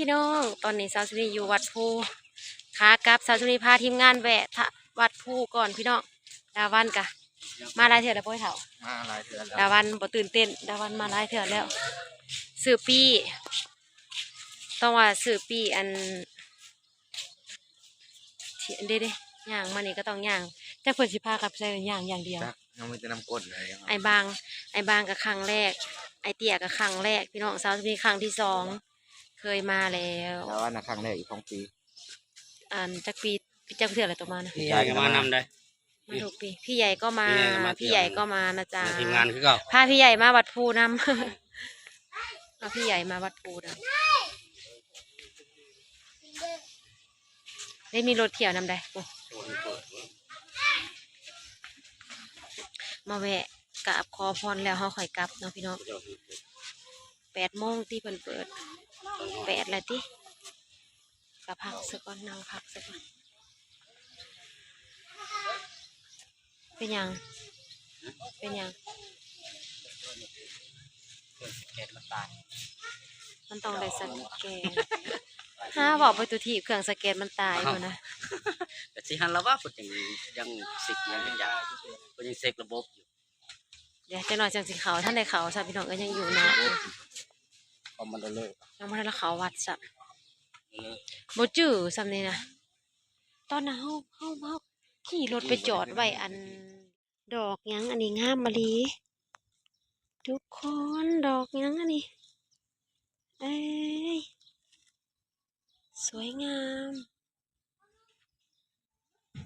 ພີ່ນ້ອງ ຕອນນີ້ສາວສຸນີຢູ່ວັດພູ ຂາກັບສາວສຸນີພາທີມງານແວະທະ ວັດພູກ່ອນພີ່ນ້ອງ. ດາວັນກະມາຫຼາຍເທື່ອແລ້ວບໍ່ເຖົ້າ? ມາຫຼາຍເທື່ອແລ້ວ. ດາວັນບໍ່ຕື່ນເຕັ້ນ ດາວັນມາຫຼາຍເທື່ອແລ້ວ. ຊື້ປີ້ ຕ້ອງວ່າຊື້ປີ້ອັນ ທີ່ ເດ້ໆ ຍ່າງມານີ້ກໍຕ້ອງຍ່າງ ຈັກເພິ່ນຊິພາກັນໄປໃສ ຍ່າງຢ່າງດຽວ. ຈັກ ຍັງມີແຕ່ນ້ຳກົ້ນເລີຍ. ອ້າຍບາງ ອ້າຍບາງກໍຄັ້ງແລກ ອ້າຍເຕ້ຍກໍຄັ້ງແລກ ພີ່ນ້ອງ. ສາວສຸນີຄັ້ງທີສອງ ເຄີຍມາແລ້ວ. ດາວັນນະຄັ້ງແລກອີກສອງປີ. ອັນ ຈັກປີ ຈັກເທື່ອແລ້ວໂຕມານະ? ພີ່ໃຫຍ່ກໍມານຳໄດ໋. ມາທຸກປີ ພີ່ໃຫຍ່ກໍມາ ພີ່ໃຫຍ່ກໍມາ ພີ່ໃຫຍ່ກໍມານະຈ໊ະ ທີມງານຄືເກົ່າ. ພາພີ່ໃຫຍ່ມາວັດພູນຳ ເອົາພີ່ໃຫຍ່ມາວັດພູນຳ. ໄດ້ມີລົດທ່ຽວນຳໄດ໋. ໂອ້ ມາແວະກາບຂໍພອນແລ້ວເຮົາຄ່ອຍກັບເນາະພີ່ນ້ອງ. ແປດໂມງຕິເພິ່ນເປີດ ແປດແລ້ວຕິ. ກະພັກຊະກ່ອນ ນັ່ງພັກຊະກ່ອນ. ເປັນຫຍັງ? ເປັນຫຍັງ? ເຄື່ອງສະແກນມັນຕາຍ ມັນຕ້ອງໄດ້ສະແກນ. ຫາເວົ້າໄປຕຸຖີບ ເຄື່ອງສະແກນມັນຕາຍພຸ້ນນະ. ກະຊິຫັ້ນລະວ່າ ເພິ່ນຍັງ ຍັງເຊັກ ຍັງເຮັດຫຍັງ ເພິ່ນຍັງເຊັກລະບົບຢູ່. ດຽວຈັກໜ້ອຍຈັ່ງຊິເຂົ້າ ທັນໄດ້ເຂົ້າຊ້ຳພີ່ນ້ອງເອີຍ ຍັງຢູ່ນອກ ຄອມມານເດີເລີ ຍັງບໍ່ທັນເຂົ້າວັດຊ້ຳ. ບໍ່ຈື່ຊ້ຳນີ້ນະ. ຕອນນັ້ນເຮົາ ເຮົາ ເຮົາຂີ່ລົດໄປຈອດໄວ້ອັນ ດອກຫຍັງອັນນີ້ ງາມອີ່ຫຼີທຸກຄົນ. ດອກຫຍັງອັນນີ້ ເອີຍ ສວຍງາມ.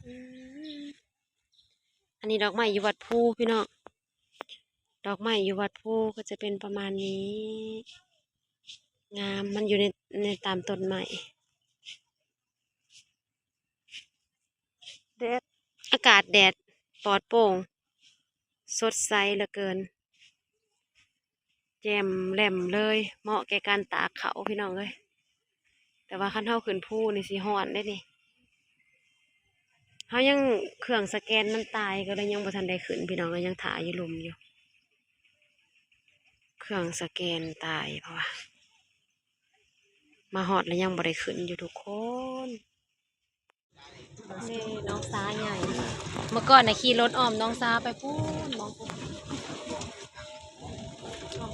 ອືມ ອັນນີ້ດອກໄມ້ຢູ່ວັດພູພີ່ນ້ອງ ດອກໄມ້ຢູ່ວັດພູກໍຈະເປັນປະມານນີ້ ງາມ. ມັນຢູ່ໃນ ໃນຕາມຕົ້ນໄມ້. ແດດ ອາກາດແດດປອດໂປ່ງ ສົດໃສເຫຼືອເກີນ. ແຈ່ມແຈ່ມເລີຍ ເໝາະແກ່ການຕາກເຂົ້າພີ່ນ້ອງເອີຍ. ແຕ່ວ່າຄັນເຮົາຂຶ້ນພູນີ້ຊິຮ້ອນເດ້ນີ້. ເຮົາຍັງ ເຄື່ອງສະແກນມັນຕາຍ ກໍເລີຍຍັງບໍ່ທັນໄດ້ຂຶ້ນພີ່ນ້ອງເອີຍ ຍັງຖ້າຢູ່ລຸ່ມຢູ່. ເຄື່ອງສະແກນຕາຍ ເພາະວ່າມາຮອດແລ້ວຍັງບໍ່ໄດ້ຂຶ້ນຢູ່ທຸກຄົນ. ນີ້ນ້ອງສາໃຫຍ່ ເມື່ອກ່ອນນະຂີ່ລົດອ້ອມນ້ອງສາໄປພຸ້ນ ມອງພຸ້ນ.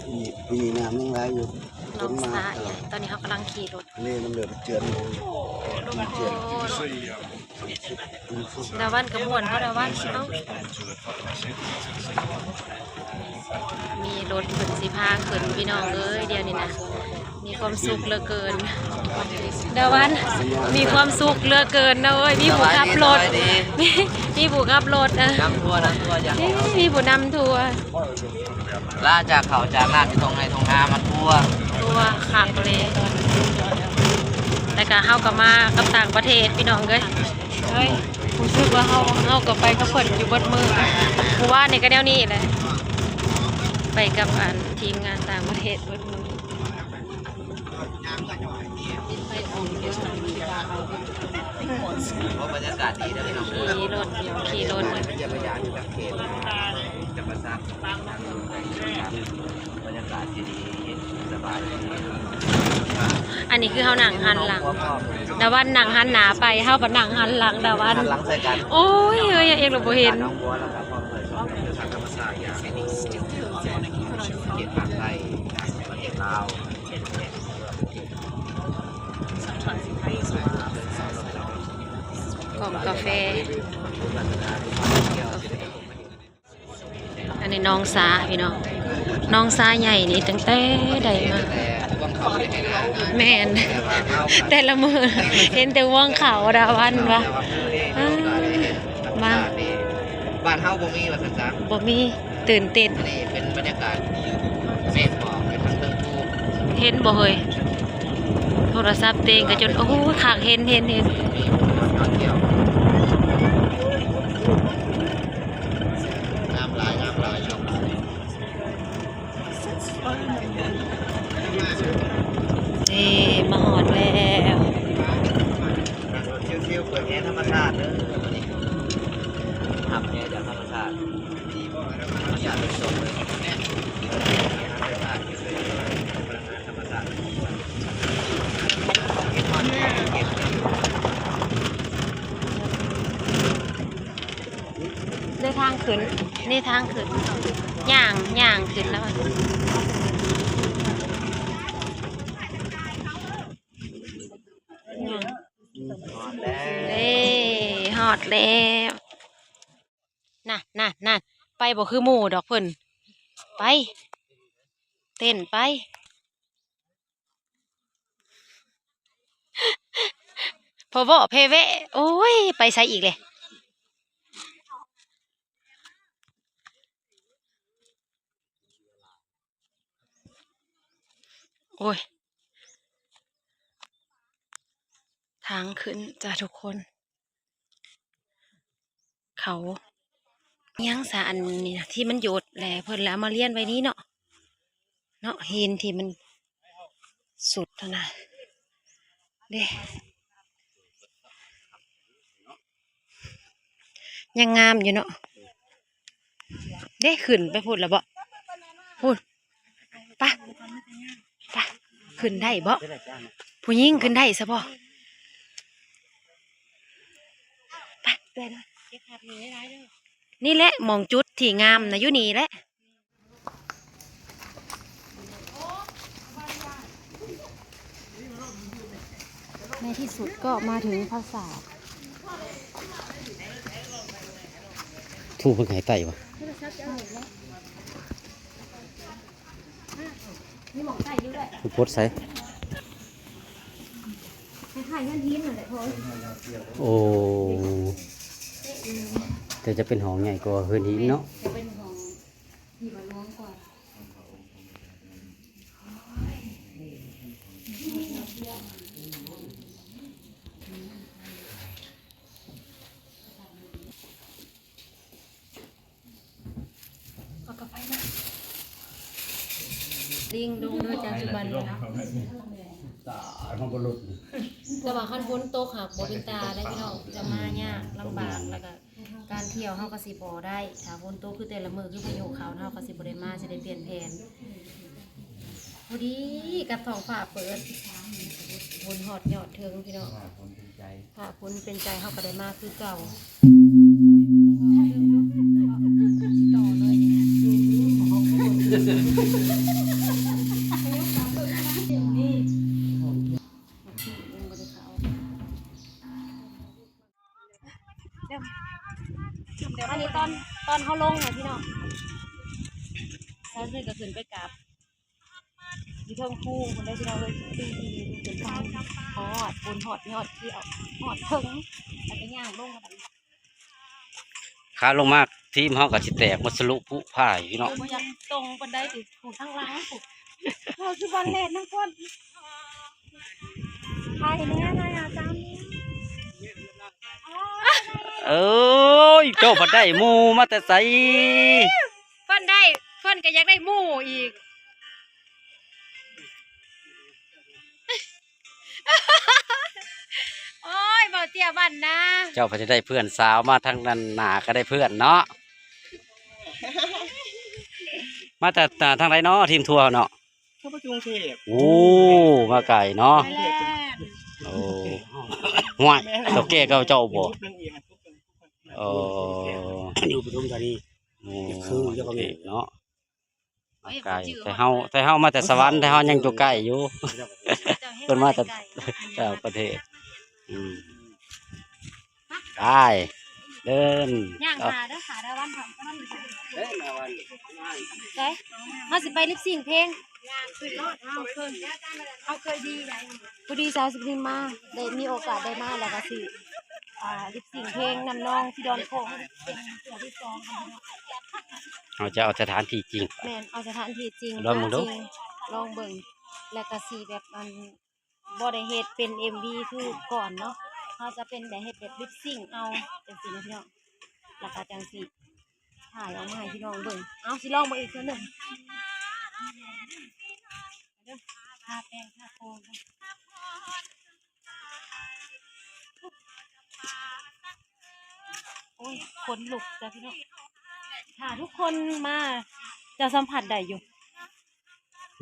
ປີນີ້ ປີນີ້ນ້ຳຍັງຫຼາຍຢູ່ ຝົນມາ. ນ້ອງສາໃຫຍ່ ຕອນນີ້ເຮົາກຳລັງຂີ່ລົດ ອັນນີ້ມັນເລີ່ມເຈື່ອນ ເຈື່ອນ. ດາວັນກໍມ່ວນເພາະດາວັນ ເອົ້າ ມີລົດເພິ່ນຊິພາຂຶ້ນ ພີ່ນ້ອງເອີຍ ດຽວນີ້ນະ ມີຄວາມສຸກເຫຼືອເກີນ. ດາວັນ ມີຄວາມສຸກເຫຼືອເກີນນະເອີຍ ມີຜູ້ຂັບລົດ ສະບາຍດີ ມີ ມີຜູ້ຂັບລົດ ນຳທົວ ນຳທົວ ມີຜູ້ນຳທົວ. ລາຈາກເຂົ້າຈາກນ້ຳຢູ່ທົ່ງໄຮ່ທົ່ງນາມາທົ່ວ ທົ່ວຄັກເລີຍ. ແລ້ວກະເຮົາກໍມາກັບຕ່າງປະເທດ ພີ່ນ້ອງເອີຍ. ເອີຍ ຮູ້ສຶກວ່າເຮົາ ເຮົາກໍໄປກັບເພິ່ນຢູ່ເບິດມື້. ມື້ວານນີ້ກໍແນວນີ້ແຫຼະ ໄປກັບອັນທີມງານຕ່າງປະເທດເບິດມື້. ໂອ້ ບັນຍາກາດດີເດີພີ່ນ້ອງເດີ ຂີ່ລົດ ຂີ່ລົດ ມາຢ້ຽມມາຢາມຢູ່ຕ່າງເຂດ ຈຳປາສັກ ບັນຍາກາດຊິດີ ເຢັນສະບາຍ. ອັນນີ້ຄືເຮົານັ່ງຫັນຫຼັງ ດາວັນນັ່ງຫັນໜ້າໄປ ເຮົາກໍນັ່ງຫັນຫຼັງດາວັນ ຫັນຫຼັງໃສ່ກັນ. ໂອ້ຍ ເອີຍ ເອັກລະບໍ່ເຫັນ ໜອງບົວ ແລ້ວກໍພ້ອມດ້ວຍສວນທຳມະຊາດ ປະເທດຝັ່ງໄທ ປະເທດລາວ. ກອງກາແຟ ອັນນີ້ນ້ອງສາພີ່ນ້ອງ ນ້ອງສາໃຫຍ່ນີ້ຕັ້ງແຕ່ໃດມາ ແມ່ນ ແຕ່ລະມື້ເຫັນແຕ່ຫວງເຂົ້າດາວັນວ່າ ມາ ບ້ານເຮົາບໍ່ມີວ່າຊັ້ນຊະ ບໍ່ມີ. ຕື່ນເຕັ້ນ ອັນນີ້ເປັນບັນຍາກາດ ແມ່ນບໍ່ ເປັນທາງເທິງພູ ເຫັນບໍ່ເຮີ້ຍ ໂທລະສັບເຕັງກໍຈົນ ໂອ້ຍ ຄັກ ເຫັນ ເຫັນ ເຫັນ ມີໝູ່ມາທ່ອງທ່ຽວ ງາມຫຼາຍ ງາມຫຼາຍ ງາມຫຼາຍ. ເອີ ມາຮອດແລ້ວ ນັ່ງລົດຊິວໆ ເປີດແອທຳມະຊາດເດີ ມື້ນີ້ ຮັບແອຈາກທຳມະຊາດ. ທຳມະຊາດໂດຍຕົງເລີຍ ທຳມະຊາດ ພະລັງງານທຳມະຊາດ. ອ ເດີນທາງຂຶ້ນ ນີ້ທາງຂຶ້ນ ຍ່າງ ຍ່າງຂຶ້ນແລ້ວ ເດ້ ຮອດແລ້ວ ນັ້ນ ນັ້ນ ນັ້ນ ໄປບໍ່ຄືໝູ່ດອກເພິ່ນ ໄປ ເຕັ້ນໄປ ພໍເວາະແພແວະ ໂອ້ຍ ໄປໃສອີກແຫຼະ ໂອ້ຍ ທາງຂຶ້ນຈ້າທຸກຄົນ ເຂົາ ຫຍັງຊະ ອັນນີ້ນະ ທີ່ມັນໂຍດແຫຼະ ເພິ່ນລະເອົາມາລຽນໄວ້ນີ້ເນາະ ເນາະ ຫີນທີ່ມັນສຸດຫັ້ນນະ ເດ້ ຍັງງາມຢູ່ເນາະ ເດ້ ຂຶ້ນໄປພຸ້ນລະເບາະ ພຸ້ນ ໄປ ໄປ ຂຶ້ນໄດ້ເບາະ ຜູ້ຍິງຂຶ້ນໄດ້ຊະເບາະ ໄປ ເອື້ອຍ ນີ້ແຫຼະ ໝ່ອງຈຸດທີ່ງາມນະ ຢູ່ນີ້ແຫຼະ. ໃນທີ່ສຸດກໍມາເຖິງຜາສາດ ທູເພິ່ນໃຫ້ໄຕ່ວະ ມີໝ່ອງໄຕ່ຢູ່ແຫຼະ ໄປປົດໃສ ຄ້າຍໆເຮືອນຫີນນັ້ນແຫຼະພໍ່ ໂອ້ ແຕ່ຈະເປັນຫ້ອງໃຫຍ່ກວ່າເຮືອນຫີນເນາະ ແມ່ນ ຈະເປັນຫ້ອງ ທີ່ວ່າຫຼວງກວ່າ ເອົາກາໄຟມາ ລິງລົງເດີຈາກຈຸບັນນີ້ເນາະ ແຕ່ວ່າຄັນຝົນຕົກຫາກບໍ່ເປັນຕາໄດ໋ພີ່ນ້ອງ ຈະມາຍາກລຳບາກ ແລ້ວກະ ການທ່ຽວເຮົາກໍຊິບໍ່ໄດ້ ຖ້າຝົນຕົກຄືແຕ່ລະມື້ ຄືພາຍຸເຂົ້າ ເຮົາກໍຊິບໍ່ໄດ້ມາ ຊິໄດ້ປ່ຽນແຜນ. ພໍດີກັບທ້ອງຟ້າເປີດ ບຸນຮອດຍອດເທິງພີ່ນ້ອງ ຖ້າບຸນເປັນໃຈ ຖ້າບຸນເປັນໃຈ ເຮົາກໍໄດ້ມາຄືເກົ່າ. ຊິຕໍ່ເລີຍນີ້ ຍັງບໍ່ໄດ້ເຂົ້າ. ອັນນີ້ຕອນ ຕອນເຮົາລົງນະພີ່ນ້ອງ ສາວເຊີນກໍຂຶ້ນໄປກາບຢູ່ເທິງພູພຸ້ນເດີພີ່ນ້ອງເອີຍ ປີນຂຶ້ນໄປ ຮອດ ພຸ້ນຮອດຍອດ ທີ່ເອົາຮອດເທິງ ແລ້ວກໍຍ່າງລົງ ຂາລົງມາທີມເຮົາກໍຊິແຕກໝົດສະລຸຜຸຜາຍພີ່ນ້ອງ ບໍ່ຢາກຕົງປານໃດຕິ ຜູ້ທາງຫຼັງພຸ້ນ ເຮົາຊິບໍ່ແລ່ນນຳຄົນ. ຖ່າຍແດ່ ຖ່າຍຫາສາມນີ້ ເອີຍ ເຈົ້າພັດໄດ້ໝູ່ມາແຕ່ໃສ? ເພິ່ນໄດ້ ເພິ່ນກໍຢາກໄດ້ໝູ່ອີກ. ໂອ້ຍ ເບົາເຕ້ຍບ້ານນາ ເຈົ້າພັດໄດ້ເພື່ອນສາວມາທາງນັ້ນ ໜ້າກໍໄດ້ເພື່ອນເນາະ. ມາແຕ່ ອ່າ ທາງໃດເນາະ ທີມທົວເນາະ? ເຂົາມາຈາກກຸງເທບ. ໂອ້ ມາໄກເນາະ. ໂອ້ ຫ້ວຍ ເຖົ້າແກ່ເກົ່າເຈົ້າບໍ່? ໂອ້ ຢູ່ປະທຸມທານີ. ໂອ້ ຄືເຈົ້າກໍແມ່ນເນາະ ມາໄກ. ແຕ່ເຮົາ ແຕ່ເຮົາມາແຕ່ສະຫວັນ ແຕ່ເຮົາຍັງຢູ່ໃກ້ຢູ່. ເພິ່ນມາແຕ່ຕ່າງປະເທດ. ອືມ ໄປ ເດີນ ຍ່າງຫາເດີ ຫາດາວັນ ເດີນາວັນ ໄປ ເຮົາຊິໄປລິບຊິງເພງ ເຮົາເຄີຍ ເຮົາເຄີຍດີໃດ ພໍດີສາວຊິບນີ້ມາ ໄດ້ມີໂອກາດໄດ້ມາ ແລ້ວກໍຊິ ອ່າ ລິບຊິງເພງນຳນ້ອງທີ່ດອນໂຄງ ເປັນເທື່ອທີສອງ. ເຮົາຈະເອົາສະຖານທີ່ຈິງ ແມ່ນ ເອົາສະຖານທີ່ຈິງ ລອງເບິ່ງດູ ລອງເບິ່ງ ແລ້ວກໍຊິແບບ ອັນ ບໍ່ໄດ້ເຮັດເປັນເອັມວີຄືກ່ອນເນາະ ເຮົາຈະເປັນແບບເຮັດແບບລິບຊິງເອົາ ຈັ່ງຊີ້ນະພີ່ນ້ອງ ແລ້ວກໍຈັ່ງຊິຖ່າຍອອກມາໃຫ້ພີ່ນ້ອງເບິ່ງ. ເອົາ ຊິລອງເບິ່ງອີກເທື່ອໜຶ່ງ ເດີ ທາແປ້ງທາໂປງ ໂອ້ຍ ຂົນລຸກຈ້ະພີ່ນ້ອງ ຖ້າທຸກຄົນມາຈະສຳຜັດໄດ້ຢູ່.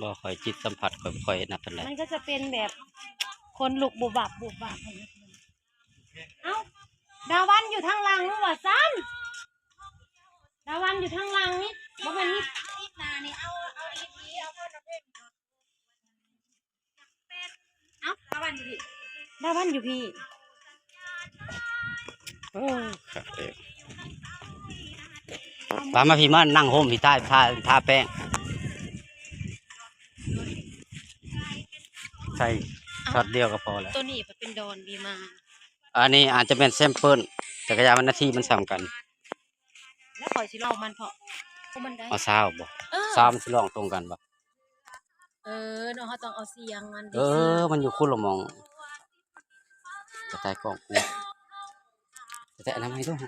ບໍ່ ຂ້ອຍຈິດສຳຜັດຂ້ອຍບໍ່ຄ່ອຍອັນນັ້ນປານໃດ. ມັນກໍຈະເປັນແບບ ໂຄ ຄົນລຸກບູບບາບບູບບາບ. ເອົ້າ ດາວັນຢູ່ທາງຫຼັງວ່າຊັ້ນ ດາວັນຢູ່ທາງຫຼັງ ບໍ່ແມ່ນມີ ເອົ້າ ດາວັນຢູ່ພີ້ ດາວັນຢູ່ພີ້. ໂອ້ ຄັກເດ້ ມາ ມາພີ້ ມານັ່ງໂຮມພີ້ ທາ ທາ ທາແປ້ງ ໃສ່ ເອົ້າ ຊັອດດຽວກໍພໍແລ້ວ. ໂຕນີ້ເປັນດອນວີມານ ອັນນີ້ອາດຈະແມ່ນແຊມເປິ້ນ ຈັກກະຍານມັນໜ້າທີ່ມັນສ່ຳກັນ. ແລ້ວຂ້ອຍຊິລອງມັນເພາະ ເອົາຊາວບໍ່? ເອີ ຊາວມັນຊິລອງຕົງກັນບໍ່? ເອີ ເນາະ ເຮົາຕ້ອງເອົາສຽງມັນ ເອີ ມັນຢູ່ຄົນລະໝ່ອງ ກະຈາຍກ້ອງ ແຕ່ອັນນັ້ນໃຫ້ດ້ວຍ.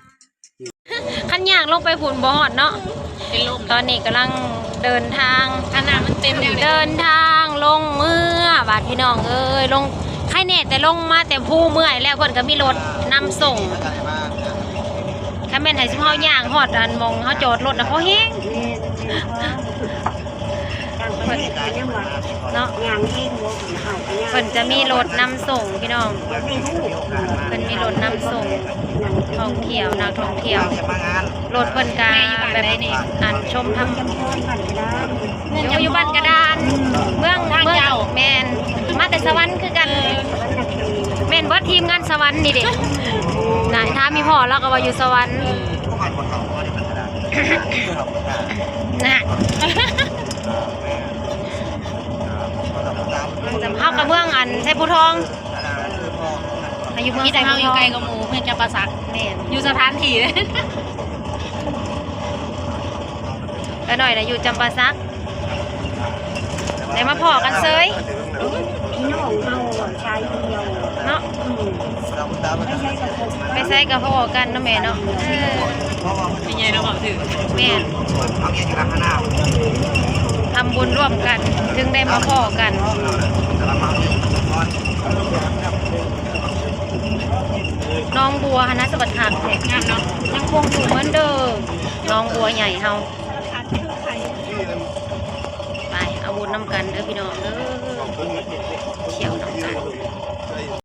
ຄັນຍ່າງລົງໄປພຸ້ນບໍ່ຮອດເນາະ ເປັນລົມ. ຕອນນີ້ກຳລັງເດີນທາງ ຄັນນ້ຳມັນເຕັມແນວໃດ ເດີນທາງລົງເມືອບາດ ພີ່ນ້ອງເອີຍ ລົງ ໃຄແນ່ແຕ່ລົງມາແຕ່ພູເມື່ອຍແລ້ວ ເພິ່ນກໍມີລົດນຳສົ່ງ. ຄັນແມ່ນໃຫ້ຊຸມເຮົາຍ່າງຮອດອັນໝ່ອງເຮົາຈອດລົດນະ ພໍແຮງ ເພິ່ນ ເນາະ ເພິ່ນຈະມີລົດນຳສົ່ງ ພີ່ນ້ອງ ເພິ່ນມີລົດນຳສົ່ງທ່ອງທ່ຽວ ນັກທ່ອງທ່ຽວ. ລົດເພິ່ນກະແບບ ອັນ ຊົມທຳ ຢູ່ ຢູ່ບ້ານກະດານ ເມືອງ ເມືອງ ແມ່ນ ມາແຕ່ສະຫວັນຄືກັນ ແມ່ນເບິດທີມງານສະຫວັນນີ້ເດ້. ນະ ຖາມອີ່ພໍ່ລາວກໍວ່າຢູ່ສະຫວັນ ນະ ເຮົາກໍເມືອງ ອັນ ໄຊພູທອງ ເຮົາຢູ່ເມືອງ ເຮົາຢູ່ໄກກວ່າໝູ່ ເມືອງຈຳປາສັກ ແມ່ນ ຢູ່ສະຖານທີ່ເດ້. ກະໜ້ອຍນະຢູ່ຈຳປາສັກ ໄດ້ມາພໍ້ກັນເຊີຍ ພີ່ນ້ອງເຮົາຊາຍດຽວເນາະ ອືມ ໄປໃສກໍພໍ້ກັນເນາະແມ່ເນາະ. ເອີ ແມ່ນ ທຳບຸນຮ່ວມກັນ ເຖິງໄດ້ມາພໍ້ກັນ. ໜອງບົວຫັ້ນນະ ສະບັດຄັກແທ້ ງາມເນາະ ຍັງຄົງຢູ່ເໝືອນເດີມ ໜອງບົວໃຫຍ່ເຮົາ. ໄປ ເອົາບຸນນຳກັນເດີພີ່ນ້ອງເດີ ທ່ຽວນຳກັນ.